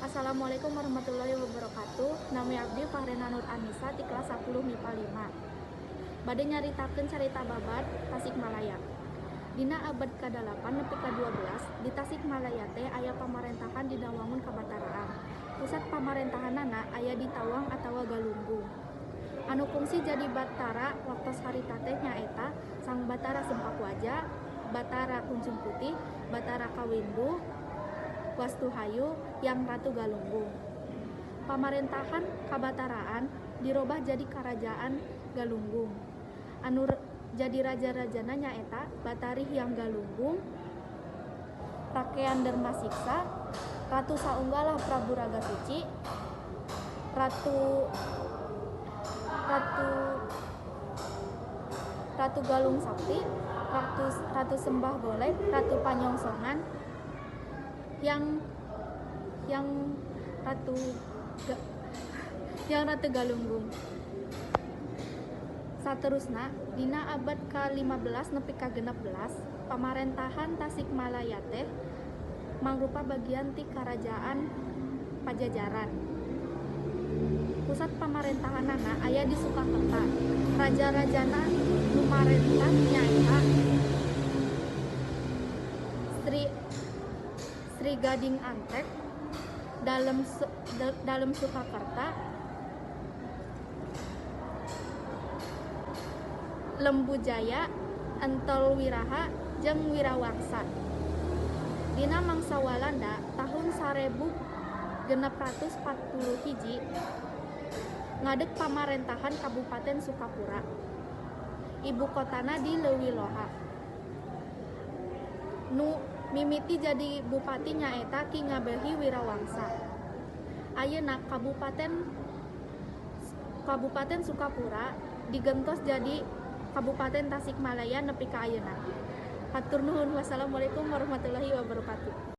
Assalamualaikum warahmatullahi wabarakatuh. Nami abdi Fahrena Nur Anissa ti kelas 10 MIPA 5. Bade nyaritakeun carita babad Tasikmalaya. Dina abad ka-8 nepi ka-12 di Tasikmalaya teh aya pamarentahan dina wangun kabataraan. Pusat pamarentahanana aya di Tawang atawa Galunggung. Anu kungsi jadi batara waktos harita teh nyaeta Sang Batara Sempak Waja, Batara Kuncung Putih, Batara Kawindu, Wastu Hayu, Yang Ratu Galunggung. Pamarentahan kabataraan dirobah jadi Karajaan Galunggung. Anu jadi raja-rajana nyaeta Batari Hyang Galunggung, Rakean Darmasiksa, Ratu Saunggalah Prabu Raga Suci, Ratu Ratu Ratu Galung Sakti, Ratu Ratu Sembah Golek, Ratu Panyongsongan, yang yang Ratu yang Ratu Galunggung. Saterusna dina abad ka-15 nepi ka 16 pamarentahan Tasikmalaya teh mangrupa bagian ti Karajaan Pajajaran. Pusat pamarentahanana aya di Sukakerta. Raja-rajana nu marentah nyaeta Sri Sri Gading Antek, Dalem Sukakerta, Lembu Jaya, Entol Wiraha, jeung Wirawangsa. Dina mangsa Walanda tahun 1641 ngadeg pamarentahan Kabupaten Sukapura. Ibu kotana di Leuwi Loha. Nu mimiti jadi bupati nyaeta Ki Ngabehi Wirawangsa. Ayeuna Kabupaten Kabupaten Sukapura digentos jadi Kabupaten Tasikmalaya nepi ka ayeuna. Hatur nuhun, wassalamualaikum warahmatullahi wabarakatuh.